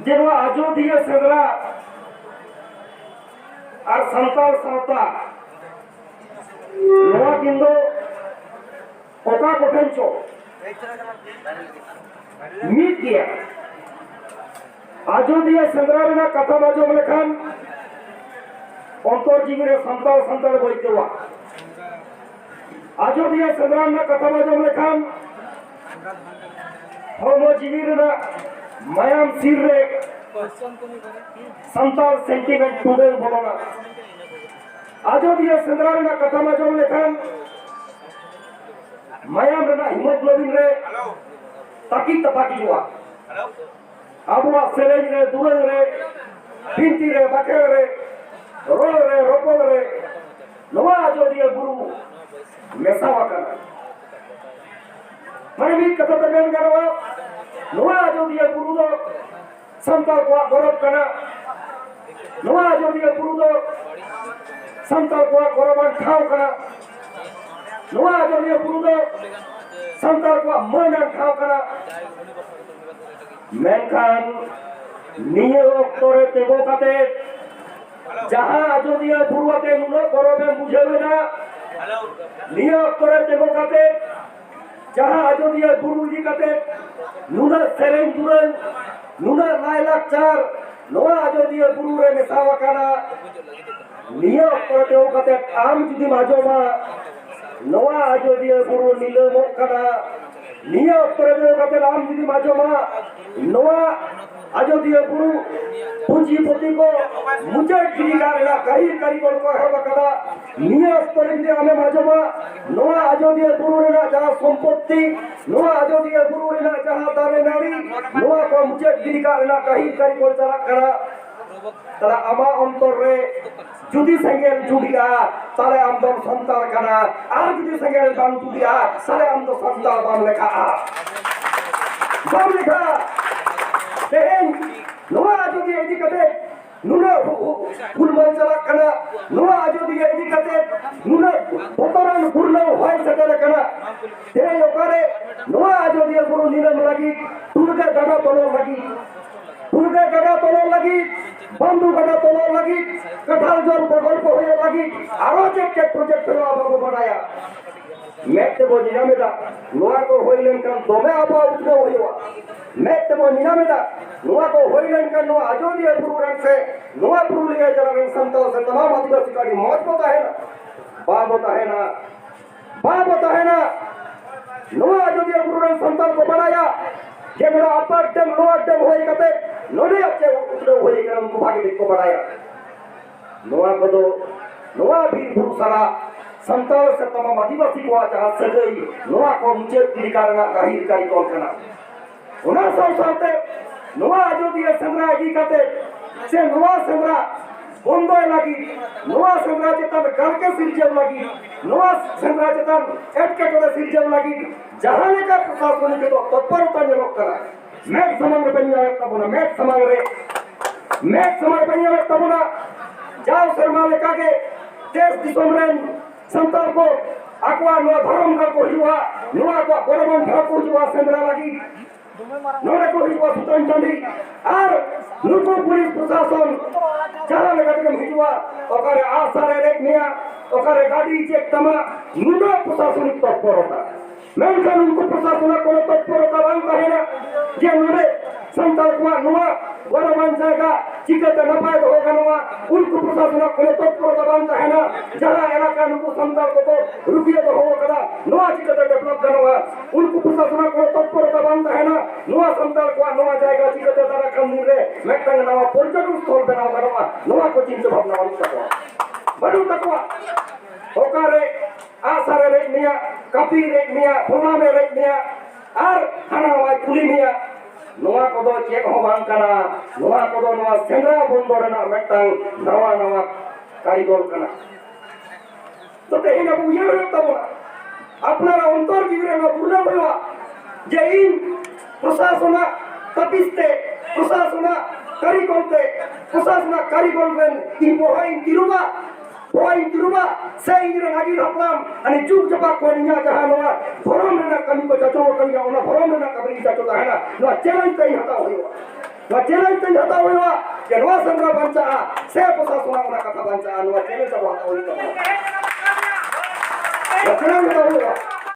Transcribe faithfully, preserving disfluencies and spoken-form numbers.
ᱡᱮ ᱱᱚᱣᱟ ᱟᱡᱚᱫᱤᱭᱟᱹ ᱥᱮᱸᱫᱽᱨᱟ ᱟᱨ ᱥᱟᱱᱛᱟᱲ ᱥᱟᱶᱛᱟ, ᱱᱚᱣᱟ ᱠᱤᱱ ᱫᱚ ᱚᱠᱟ ᱠᱚᱴᱷᱮᱱ ᱪᱚ ᱢᱤᱫ ᱜᱮᱭᱟ᱾ ᱟᱡᱚᱫᱤᱭᱟᱹ ᱥᱮᱸᱫᱽᱨᱟ ᱨᱮᱱᱟᱜ ᱠᱟᱛᱷᱟᱢ ᱟᱸᱡᱚᱢ ᱞᱮᱠᱷᱟᱱ ᱚᱱᱛᱚᱨ ᱡᱤᱣᱤ ᱨᱮ ᱥᱟᱱᱛᱟᱲ ᱥᱟᱱᱛᱟᱲ ᱵᱚ ᱟᱹᱭᱠᱟᱹᱣᱟ᱾ ᱟᱡᱚᱫᱤᱭᱟᱹ ᱥᱮᱸᱫᱽᱨᱟ ᱨᱮᱱᱟᱜ ᱠᱟᱛᱷᱟᱢ ᱟᱸᱡᱚᱢ ᱞᱮᱠᱷᱟᱱ ᱦᱚᱲᱢᱚ ᱡᱤᱣᱤ ᱨᱮᱱᱟᱜ ᱢᱟᱭᱟᱢ ᱥᱤᱨ ᱨᱮ ᱥᱟᱱᱛᱟᱲ sentiment ᱴᱩᱰᱟᱹᱝ ᱵᱚᱞᱚᱱᱟ᱾ ᱟᱡᱚᱫᱤᱭᱟᱹ ᱥᱮᱸᱫᱽᱨᱟ ᱨᱮᱱᱟᱜ ᱠᱟᱛᱷᱟᱢ ᱟᱸᱡᱚᱢ ᱞᱮᱠᱷᱟᱱ ᱢᱟᱭᱟᱢ ᱨᱮᱱᱟᱜ hemoglobin ᱨᱮ ᱛᱟᱹᱠᱤᱡ ᱛᱟᱯᱟᱠ ᱦᱤᱡᱩᱜᱼᱟ᱾ ᱟᱵᱚᱣᱟᱜ ᱥᱮᱨᱮᱧ ᱨᱮ, ᱫᱩᱨᱟᱹᱝ ᱨᱮ, ᱵᱤᱱᱛᱤ ᱨᱮ, ᱵᱟᱠᱷᱮᱬ ᱨᱮ, ᱨᱚᱲ ᱨᱮ, ᱨᱚᱯᱚᱲ ᱨᱮ ᱱᱚᱣᱟ ᱟᱡᱚᱫᱤᱭᱟᱹ ᱵᱩᱨᱩ ᱢᱮᱥᱟ ᱟᱠᱟᱱᱟ᱾ ᱢᱟᱱᱮ ᱢᱤᱫ ᱠᱟᱛᱷᱟ ᱛᱮ ᱢᱮᱱ ᱜᱟᱱᱚᱜᱼᱟ, ᱱᱚᱣᱟ ᱟᱡᱚᱫᱤᱭᱟᱹ ᱵᱩᱨᱩ ᱫᱚ ᱥᱟᱱᱛᱟᱲ ᱠᱚᱣᱟᱜ ᱜᱚᱨᱚᱵᱽ ᱠᱟᱱᱟ᱾ ᱱᱚᱣᱟ ᱟᱡᱚᱫᱤᱭᱟᱹ ᱵᱩᱨᱩ ᱫᱚ ᱥᱟᱱᱛᱟᱲ ᱠᱚᱣᱟᱜ ᱜᱚᱨᱚᱵᱟᱱ ᱴᱷᱟᱶ ᱠᱟᱱᱟ᱾ ᱱᱚᱣᱟ ᱟᱡᱚᱫᱤᱭᱟᱹ ᱵᱩᱨᱩ ᱫᱚ ᱥᱟᱱᱛᱟᱲ ᱠᱚᱣᱟᱜ ᱢᱟᱹᱱᱟᱱ ᱴᱷᱟᱶ ᱠᱟᱱᱟ᱾ ᱢᱮᱱᱠᱷᱟᱱ ᱱᱤᱭᱟᱹ ᱚᱠᱛᱚ ᱨᱮ ᱛᱤᱸᱜᱩ ᱠᱟᱛᱮ ᱡᱟᱦᱟᱸ ᱟᱡᱚᱫᱤᱭᱟᱹ ᱵᱩᱨᱩ ᱟᱛᱮ ᱱᱩᱱᱟᱹᱜ ᱜᱚᱨᱚᱵᱮᱢ ᱵᱩᱡᱷᱟᱹᱣ ᱮᱫᱟ, ᱱᱤᱭᱟᱹ ᱚᱠᱛᱚ ᱨᱮ ᱛᱤᱸᱜᱩ ᱠᱟᱛᱮ ᱡᱟᱦᱟᱸ ᱟᱡᱚᱫᱤᱭᱟᱹ ᱵᱩᱨᱩ ᱤᱫᱤ ᱠᱟᱛᱮ ᱱᱩᱱᱟᱹᱜ ᱥᱮᱨᱮᱧ ᱫᱩᱨᱟᱹᱝ, ᱱᱩᱱᱟᱹᱜ ᱞᱟᱭᱞᱟᱠᱪᱟᱨ ᱱᱚᱣᱟ ᱟᱡᱚᱫᱤᱭᱟᱹ ᱵᱩᱨᱩ ᱨᱮ ᱢᱮᱥᱟ ᱟᱠᱟᱱᱟ, ᱱᱤᱭᱟᱹ ᱚᱠᱛᱚ ᱨᱮ ᱛᱤᱸᱜᱩ ᱠᱟᱛᱮ ᱟᱢ ᱡᱩᱫᱤᱢ ᱟᱸᱡᱚᱢᱟ, ᱱᱚᱣᱟ ᱟᱡᱚᱫᱤᱭᱟᱹ ᱵᱩᱨᱩ ᱱᱤᱞᱟᱹᱢᱚᱜ ᱠᱟᱱᱟ, ᱱᱤᱭᱟᱹ ᱚᱠᱛᱚ ᱨᱮ ᱛᱤᱸᱜᱩ ᱠᱟᱛᱮ ᱟᱢ ᱡᱩᱫᱤᱢ ᱟᱸᱡᱚᱢᱟ, ᱱᱚᱣᱟ ᱟᱡᱚᱫᱤᱭᱟᱹ ᱵᱩᱨᱩ ᱯᱩᱸᱡᱤ ᱯᱩᱛᱤ ᱠᱚ ᱢᱩᱪᱟᱹᱫ ᱜᱤᱰᱤ ᱠᱟᱜ ᱨᱮᱱᱟᱜ ᱠᱟᱹᱦᱤᱞ ᱠᱟᱹᱨᱤᱜᱚᱞ ᱠᱚ ᱮᱦᱚᱵ ᱟᱠᱟᱫᱟ᱾ ᱱᱤᱭᱟᱹ ᱚᱠᱛᱚ ᱨᱮ ᱡᱩᱫᱤ ᱟᱢᱮᱢ ᱟᱸᱡᱚᱢᱟ, ᱱᱚᱣᱟ ᱟᱡᱚᱫᱤᱭᱟᱹ ᱵᱩᱨᱩ ᱨᱮᱱᱟᱜ ᱡᱟᱦᱟᱸ ᱥᱚᱢᱯᱚᱛᱛᱤ, ᱱᱚᱣᱟ ᱟᱡᱚᱫᱤᱭᱟᱹ ᱵᱩᱨᱩ ᱨᱮᱱᱟᱜ ᱡᱟᱦᱟᱸ ᱫᱟᱨᱮ ᱱᱟᱹᱲᱤ, ᱱᱚᱣᱟ ᱠᱚ ᱢᱩᱪᱟᱹᱫ ᱜᱤᱰᱤ ᱠᱟᱜ ᱨᱮᱱᱟᱜ ᱠᱟᱹᱦᱤᱞ ᱠᱟᱹᱨᱤᱜᱚᱞ ᱪᱟᱞᱟᱜ ᱠᱟᱱᱟ᱾ ᱛᱟᱦᱞᱮ ᱟᱢᱟᱜ ᱚᱱᱛᱚᱨ ᱨᱮ ᱡᱩᱫᱤ ᱥᱮᱸᱜᱮᱞ ᱡᱩᱞᱤᱜᱼᱟ, ᱛᱟᱦᱞᱮ ᱟᱢ ᱫᱚᱢ ᱥᱟᱱᱛᱟᱲ ᱠᱟᱱᱟ, ᱟᱨ ᱡᱩᱫᱤ ᱥᱮᱸᱜᱮᱞ ᱵᱟᱝ ᱡᱩᱞᱤᱜᱼᱟ, ᱛᱟᱦᱞᱮ ᱟᱢ ᱫᱚ ᱥᱟᱱᱛᱟᱲ ᱵᱟᱢ ᱞᱮᱠᱷᱟᱜᱼᱟ, ᱵᱟᱢ ᱞᱮᱠᱷᱟᱜᱼᱟ᱾ ᱛᱮᱦᱮᱧ ᱱᱚᱣᱟ ᱟᱡᱚᱫᱤᱭᱟᱹ ᱤᱫᱤ ᱠᱟᱛᱮ ᱱᱩᱱᱟᱹᱜ ᱦᱩ-, ᱦᱩ-, ᱦᱩᱞᱢᱟᱞ ᱪᱟᱞᱟᱜ ᱠᱟᱱᱟ, ᱱᱚᱣᱟ ᱟᱡᱚᱫᱤᱭᱟᱹ ᱤᱫᱤ ᱠᱟᱛᱮ ᱱᱩᱱᱟᱹᱜ ᱵᱚᱛᱚᱨᱟᱱ ᱜᱩᱨᱞᱟᱹᱣ ᱦᱚᱭ ᱥᱮᱴᱮᱨ ᱟᱠᱟᱱᱟ᱾ ᱛᱮᱦᱮᱧ ᱚᱠᱟᱨᱮ ᱱᱚᱣᱟ ᱟᱡᱚᱫᱤᱭᱟᱹ ᱵᱩᱨᱩ ᱱᱤᱞᱟᱹᱢ ᱞᱟᱹᱜᱤᱫ, ᱴᱩᱰᱜᱟᱹ ᱰᱟᱸᱰᱟ ᱛᱚᱞᱚᱱ ᱞᱟᱹᱜᱤᱫ, ᱵᱟᱱᱫᱩ ᱜᱟᱰᱟ ᱛᱚᱞᱚᱜ ᱞᱟᱹᱜᱤᱫ, ᱠᱟᱴᱷᱟᱞ ᱡᱚᱞ ᱯᱨᱚᱠᱚᱞᱯᱚ ᱦᱩᱭᱩᱜ ᱞᱟᱹᱜᱤᱫ, ᱟᱨᱚ ᱪᱮᱫ ᱪᱮᱫ ᱯᱨᱚᱡᱮᱠᱴ ᱦᱩᱭᱩᱜᱼᱟ ᱵᱟᱵᱚ ᱵᱟᱰᱟᱭᱟ᱾ ᱢᱮᱫ ᱛᱮᱵᱚ ᱧᱮᱧᱟᱢ ᱮᱫᱟ, ᱱᱚᱣᱟ ᱠᱚ ᱦᱩᱭ ᱞᱮᱱᱠᱷᱟᱱ ᱫᱚᱢᱮ ᱟᱵᱚᱣᱟᱜ ᱩᱛᱱᱟᱹᱣ ᱦᱩᱭᱩᱜᱼᱟ᱾ ᱢᱮᱫ ᱛᱮᱵᱚ ᱧᱮᱧᱟᱢ ᱮᱫᱟ, ᱱᱚᱣᱟ ᱠᱚ ᱦᱩᱭ ᱞᱮᱱᱠᱷᱟᱱ ᱱᱚᱣᱟ ᱟᱡᱚᱫᱤᱭᱟᱹ ᱵᱩᱨᱩ ᱨᱮᱱ ᱥᱮ ᱱᱚᱣᱟ ᱯᱩᱨᱩᱞᱤᱭᱟᱹ ᱡᱮᱞᱟ ᱨᱮᱱ ᱥᱟᱱᱛᱟᱲ ᱥᱮ ᱛᱟᱢᱟᱢ ᱟᱹᱫᱤᱵᱟᱹᱥᱤ ᱠᱚ ᱟᱹᱰᱤ ᱢᱚᱡᱽ ᱵᱚ ᱛᱟᱦᱮᱱᱟ᱾ ᱵᱟᱵᱚ ᱛᱟᱦᱮᱱᱟ, ᱵᱟᱵᱚ ᱛᱟᱦᱮᱱᱟ᱾ ᱱᱚᱣᱟ ᱟᱡᱚᱫᱤᱭᱟᱹ ᱵᱩᱨᱩ ᱨᱮᱱ ᱥᱟᱱᱛᱟᱲ ᱠᱚ ᱵᱟᱰᱟᱭᱟ ᱡᱮ ᱱᱚᱰᱮ ᱟᱯᱟᱨ ᱰᱮᱢ, ᱞᱳᱣᱟᱨ ᱰᱮᱢ ᱦᱩᱭ ᱠᱟᱛᱮ ᱱᱚᱰᱮᱭᱟᱜ ᱪᱮᱫ ᱩᱛᱱᱟᱹᱣ ᱦᱩᱭ ᱠᱟᱱᱟ, ᱩᱱᱠᱩ ᱵᱷᱟᱜᱮ ᱴᱷᱤᱠ ᱠᱚ ᱵᱟᱰᱟᱭᱟ᱾ ᱱᱚᱣᱟ ᱠᱚᱫᱚ, ᱱᱚᱣᱟ ᱵᱤᱨ ᱵᱩᱨᱩ ᱥᱟᱞᱟᱜ ᱥᱟᱱᱛᱟᱲ ᱥᱮ ᱛᱟᱢᱟᱢ ᱟᱹᱫᱤᱵᱟᱹᱥᱤ ᱠᱚᱣᱟᱜ ᱡᱟᱦᱟᱸ ᱥᱟᱹᱜᱟᱹᱭ, ᱱᱚᱣᱟ ᱠᱚ ᱢᱩᱪᱟᱹᱫ ᱜᱤᱰᱤ ᱠᱟᱜ ᱨᱮᱱᱟᱜ ᱜᱟᱹᱦᱤᱨ ᱠᱟᱹᱨᱤᱠᱚᱞ ᱠᱟᱱᱟ᱾ ᱚᱱᱟ ᱥᱟᱶ ᱥᱟᱶᱛᱮ ᱱᱚᱣᱟ ᱟᱡᱚᱫᱤᱭᱟᱹ ᱥᱮᱸᱫᱽᱨᱟ ᱤᱫᱤ ᱠᱟᱛᱮ ᱥᱮ ᱱᱚᱣᱟ ᱥᱮᱸᱫᱽᱨᱟ ᱵᱚᱱᱫᱚᱭ ᱞᱟᱹᱜᱤᱫ, ᱱᱚᱣᱟ ᱥᱮᱸᱫᱽᱨᱟ ᱪᱮᱛᱟᱱ ᱨᱮ ᱜᱟᱲᱠᱮ ᱥᱤᱨᱡᱟᱹᱣ ᱞᱟᱹᱜᱤᱫ, ᱱᱚᱣᱟ ᱥᱮᱸᱫᱽᱨᱟ ᱪᱮᱛᱟᱱ ᱮᱴᱠᱮᱴᱚᱬᱮ ᱥᱤᱨᱡᱟᱹᱣ ᱞᱟᱹᱜᱤᱫ ᱡᱟᱦᱟᱸ ᱞᱮᱠᱟ ᱯᱨᱚᱥᱟᱥᱚᱱᱤᱠ ᱛᱚᱛᱯᱚᱨᱚᱛᱟ ᱧᱮᱞᱚᱜ ᱠᱟᱱᱟ, ᱢᱮᱫ ᱥᱟᱢᱟᱝ ᱨᱮᱵᱮᱱ ᱧᱟᱢᱮᱫ ᱛᱟᱵᱚᱱᱟ, ᱢᱮᱫ ᱥᱟᱢᱟᱝ ᱨᱮ, ᱢᱮᱫ ᱥᱟᱢᱟᱝ ᱨᱮᱵᱮᱱ ᱧᱟᱢᱮᱫ ᱛᱟᱵᱚᱱᱟ᱾ ᱡᱟᱣ ᱥᱮᱨᱢᱟ ᱞᱮᱠᱟᱜᱮ ᱫᱮᱥ ᱫᱤᱥᱚᱢ ᱨᱮᱱ ᱥᱟᱱᱛᱟᱲ ᱠᱚ ᱟᱠᱚᱣᱟᱜ ᱱᱚᱣᱟ ᱫᱷᱚᱨᱚᱢ ᱜᱟᱲ ᱠᱚ ᱦᱤᱡᱩᱜᱼᱟ, ᱱᱚᱣᱟ ᱟᱠᱚᱣᱟᱜ ᱜᱚᱨᱚᱵᱟᱱ ᱴᱷᱟᱶ ᱠᱚ ᱦᱤᱡᱩᱜᱼᱟ ᱥᱮᱸᱫᱽᱨᱟ ᱞᱟᱹᱜᱤᱫ᱾ ᱱᱚᱰᱮ ᱠᱚ ᱦᱤᱡᱩᱜᱼᱟ ᱥᱩᱛᱟᱹᱱ ᱴᱟᱺᱰᱤ᱾ ᱟᱨ ᱱᱩᱠᱩ ᱯᱩᱞᱤᱥ ᱯᱨᱚᱥᱟᱥᱚᱱ ᱡᱟᱦᱟᱸ ᱞᱮᱠᱟ ᱛᱮᱜᱮᱢ ᱦᱤᱡᱩᱜᱼᱟ, ᱚᱠᱟᱨᱮ ᱟᱜᱼᱥᱟᱨ ᱮ ᱨᱮᱡ ᱢᱮᱭᱟ, ᱚᱠᱟᱨᱮ ᱜᱟᱹᱰᱤ ᱪᱮᱠ ᱛᱟᱢᱟ, ᱱᱩᱱᱟᱹᱜ ᱯᱨᱚᱥᱟᱥᱚᱱᱤᱠ ᱛᱚᱛᱯᱚᱨᱚᱛᱟ᱾ ᱢᱮᱱᱠᱷᱟᱱ ᱩᱱᱠᱩ ᱯᱨᱚᱥᱟᱥᱚᱱᱟᱜ ᱠᱳᱱᱳ ᱛᱚᱛᱯᱚᱨᱚᱛᱟ ᱵᱟᱝ ᱛᱟᱦᱮᱱᱟ ᱡᱮ ᱱᱚᱰᱮ ᱥᱟᱱᱛᱟᱲ ᱠᱚᱣᱟᱜ ᱱᱚᱣᱟ ᱜᱚᱨᱚᱵᱟᱱ ᱡᱟᱭᱜᱟ ᱪᱤᱠᱟᱹᱛᱮ ᱱᱟᱯᱟᱭ ᱫᱚᱦᱚ ᱜᱟᱱᱚᱜᱼᱟ᱾ ᱩᱱᱠᱩ ᱯᱨᱚᱥᱟᱥᱚᱱᱟᱜ ᱠᱳᱱᱳ ᱛᱚᱛᱯᱚᱨᱚᱛᱟ ᱵᱟᱝ ᱛᱟᱦᱮᱱᱟ᱾ ᱡᱟᱦᱟᱸ ᱮᱞᱟᱠᱟ ᱱᱩᱠᱩ ᱥᱟᱱᱛᱟᱲ ᱠᱚᱠᱚ ᱨᱩᱠᱷᱤᱭᱟᱹ ᱫᱚᱦᱚ ᱟᱠᱟᱫᱟ, ᱱᱚᱣᱟ ᱪᱤᱠᱟᱹᱛᱮ ᱰᱮᱵᱷᱞᱚᱯ ᱜᱟᱱᱚᱜᱼᱟ, ᱩᱱᱠᱩ ᱯᱨᱚᱥᱟᱥᱚᱱᱟᱜ ᱠᱳᱱᱳ ᱛᱚᱛᱯᱚᱨᱚᱛᱟ ᱵᱟᱝ ᱛᱟᱦᱮᱱᱟ᱾ ᱱᱚᱣᱟ ᱥᱟᱱᱛᱟᱲ ᱠᱚᱣᱟᱜ ᱱᱚᱣᱟ ᱡᱟᱭᱜᱟ ᱪᱤᱠᱟᱹᱛᱮ ᱫᱟᱨᱟᱭ ᱠᱟᱱ ᱫᱤᱱ ᱨᱮ ᱢᱤᱫᱴᱟᱝ ᱱᱟᱣᱟ ᱯᱚᱨᱡᱚᱴᱚᱱ ᱥᱛᱷᱚᱞ ᱵᱮᱱᱟᱣ ᱜᱟᱱᱚᱜᱼᱟ, ᱱᱚᱣᱟ ᱠᱚ ᱪᱤᱱᱛᱟᱹ ᱵᱷᱟᱵᱽᱱᱟ ᱵᱟᱹᱱᱩᱜ ᱛᱟᱠᱚᱣᱟ, ᱵᱟᱹᱱᱩᱜ ᱛᱟᱠᱚᱣᱟ᱾ ᱚᱠᱟᱨᱮ ᱟᱜᱼᱥᱟᱨ ᱮ ᱨᱮᱡ ᱢᱮᱭᱟ, ᱠᱟᱹᱯᱤ ᱨᱮᱡ ᱢᱮᱭᱟ, ᱵᱚᱞᱞᱟᱢ ᱮ ᱨᱮᱡ ᱢᱮᱭᱟ, ᱟᱨ ᱦᱟᱱᱟ ᱱᱟᱣᱟᱭ ᱠᱩᱞᱤ ᱢᱮᱭᱟ, ᱱᱚᱣᱟ ᱠᱚᱫᱚ ᱪᱮᱫ ᱦᱚᱸ ᱵᱟᱝ ᱠᱟᱱᱟ᱾ ᱱᱚᱣᱟ ᱠᱚᱫᱚ ᱱᱚᱣᱟ ᱥᱮᱸᱫᱽᱨᱟ ᱵᱚᱱᱫᱚ ᱨᱮᱱᱟᱜ ᱢᱤᱫᱴᱟᱝ ᱱᱟᱣᱟ ᱱᱟᱣᱟ ᱠᱟᱹᱨᱤᱜᱚᱞ ᱠᱟᱱᱟ᱾ ᱛᱚ ᱛᱮᱦᱮᱧ ᱟᱵᱚ ᱩᱭᱦᱟᱹᱨ ᱦᱩᱭᱩᱜ ᱛᱟᱵᱚᱱᱟ, ᱟᱯᱱᱟᱨᱟᱜ ᱚᱱᱛᱚᱨ ᱡᱤᱣᱤ ᱨᱮ ᱱᱚᱣᱟ ᱵᱩᱨᱞᱟᱹᱣ ᱦᱩᱭᱩᱜᱼᱟ ᱡᱮ ᱤᱧ ᱯᱨᱚᱥᱟᱥᱚᱱᱟᱜ ᱛᱟᱹᱯᱤᱥ ᱛᱮ, ᱯᱨᱚᱥᱟᱥᱚᱱᱟᱜ ᱠᱟᱹᱨᱤᱜᱚᱞ ᱛᱮ, ᱯᱨᱚᱥᱟᱥᱚᱱᱟᱜ ᱠᱟᱹᱨᱤᱜᱚᱞ ᱨᱮᱱ ᱤᱧ ᱵᱚᱦᱚᱜ ᱤᱧ ᱛᱤᱨᱩᱵᱟ, ᱵᱚᱦᱚᱜ ᱤᱧ ᱛᱤᱨᱩᱵᱟ, ᱥᱮ ᱤᱧ ᱨᱮᱱ ᱟᱹᱜᱤᱞ ᱦᱟᱯᱲᱟᱢ ᱦᱟᱱᱮ ᱡᱩᱜᱽ ᱡᱟᱯᱟᱜ ᱠᱷᱚᱱ ᱤᱧᱟᱹᱜ ᱡᱟᱦᱟᱸ ᱱᱚᱣᱟ ᱫᱷᱚᱨᱚᱢ ᱨᱮᱱᱟᱜ ᱠᱟᱹᱢᱤ ᱠᱚ ᱪᱟᱪᱚ ᱟᱠᱟᱫᱤᱧᱟ, ᱚᱱᱟ ᱫᱷᱚᱨᱚᱢ ᱨᱮᱱᱟᱜ ᱠᱟᱹᱢᱤ ᱤᱧ ᱪᱟᱪᱚ ᱛᱟᱦᱮᱱᱟ᱾ ᱱᱚᱣᱟ ᱪᱮᱞᱮᱧᱡᱽ ᱛᱮ ᱤᱧ ᱦᱟᱛᱟᱣ ᱦᱩᱭᱩᱜᱼᱟ, ᱱᱚᱣᱟ ᱪᱮᱞᱮᱧᱡᱽ ᱛᱮ ᱤᱧ ᱦᱟᱛᱟᱣ ᱦᱩᱭᱩᱜᱼᱟ ᱡᱮ ᱱᱚᱣᱟ ᱥᱮᱸᱫᱽᱨᱟ ᱵᱟᱧᱪᱟᱜᱼᱟ ᱥᱮ ᱯᱨᱚᱥᱟᱥᱚᱱ ᱚᱱᱟ ᱠᱟᱛᱷᱟ ᱵᱟᱧᱪᱟᱜᱼᱟ, ᱱᱚᱣᱟ ᱪᱮᱞᱮᱧᱡᱽ ᱟᱵᱚ ᱦᱟᱛᱟᱣ ᱦᱩᱭᱩᱜ ᱛᱟᱵᱚᱱᱟ᱾ ᱵᱟᱠᱷᱟᱱ